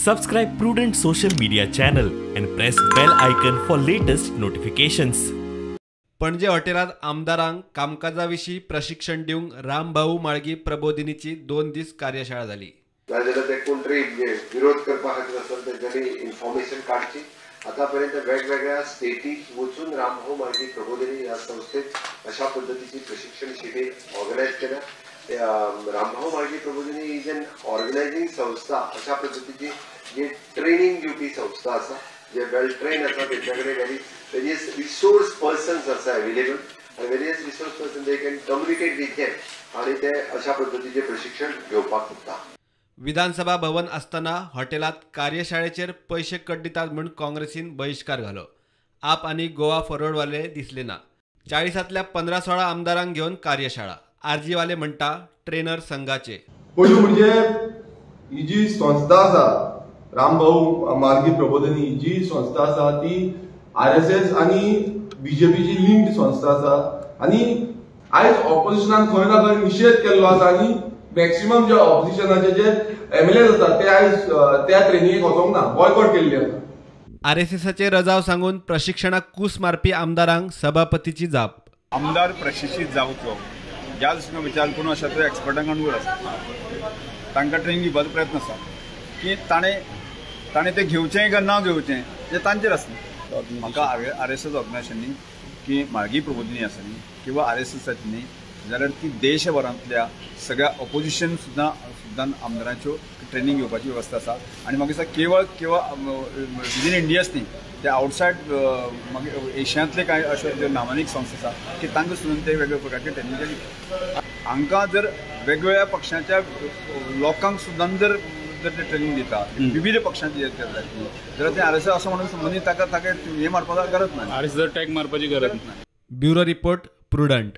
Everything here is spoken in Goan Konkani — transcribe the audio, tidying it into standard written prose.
Subscribe Prudent social media channel and press bell icon for latest notifications. Panaji हॉटेलांत आमदारांक कामकाजा विशीं प्रशिक्षण दिवंक रामभाऊ म्हाळगी प्रबोधिनीची 2 दीस कार्यशाळा जाली. नाजाल्यार ते कोण तरी विरोध करपा खातीर आसत तेंच्यांनी इन्फॉर्मेशन काडची. आतापर्यंत वेगवेगळ्या स्टेटीक वचून रामभाऊ म्हाळगी प्रबोधिनी ह्या संस्थेत अशा पद्दतीची प्रशिक्षण शिबीर ऑर्गनायज केल्या. Rambhau Mhalgi Prabodhini is an organising संस्था, अशा पद्दतीची जी ट्रेनिंग दिवपी संस्था आसा, जे वेल ट्रेन आसा, तेंच्या कडेन वेरियस रिसोर्स पर्सन्स आसा अवेलेबल आनी various resource person they can communicate with them आनी ते अशा पद्दतीचें प्रशिक्षण घेवपाक शकता. विधानसभा भवन आसतना हॉटेलांत कार्यशाळेचेर पयशे कड्डितात म्हूण काँग्रेसीन बहिश्कार घालो. आप आनी गोवा फॉरवर्डवाले दिसले ना. 40तल्या 15-16 आमदारांक घेवन कार्यशाळा. आरजीवाले म्हणटा ट्रेनर संघाचे. पयलू म्हणजे ही जी संस्था आसा रामभाऊ म्हाळगी प्रबोधिनी ही जी संस्था आसा ती RSS आनी बीजेपीची लिंक्ड संस्था आसा आनी आयज ऑपोजिशनान खंय ना खंय निशेध केल्लो आसा आनी मॅक्सिमम जे ऑपोजिशनाचे जे MLA आसात ते आयज त्या ट्रेनिंगेक वचोंक ना, बॉयकॉट केल्ली आसा. RSSाचे रजाव सांगून प्रशिक्षणाक कूस मारपी आमदारांक सभापतीची जाप. आमदार प्रशिक्षीत जावचो ह्या दृश्टीन विचार करून अशा तरे एक्सपर्टांक अनुकूल आसा, तांकां ट्रेनिंग दिवपाचो प्रयत्न आसा की ताणें तें घेवचें काय ना घेवचें तें तांचेर आसता. म्हाका RSS ऑर्गनायझेशननी की म्हाळगी प्रबोधिनी आसा न्ही किंवा RSSाची न्ही जाल्यार ती देशभरांतल्या सगळ्या ऑपोजिशन सुद्दां आमदारांच्यो ट्रेनिंग घेवपाची वेवस्था आसा. आनी म्हाका दिसता केवळ केवळ विदीन इंडियाच न्ही, ते आवटसायड मागीर एशियांतले कांय अश्यो ज्यो नामानीक संस्था आसा की तांकां सुद्दां ते वेगवेगळ्या प्रकारचे ट्रेनिंग दितात. हांकां जर वेगवेगळ्या पक्षांच्या लोकांक सुद्दां जर ते ट्रेनिंग दिता विविध पक्षांचे जाल्यार ते RSS असो म्हणून संबंदीत ताका हें मारपाची गरज ना, RSS tag मारपाची गरज ना. Bureau report, Prudent.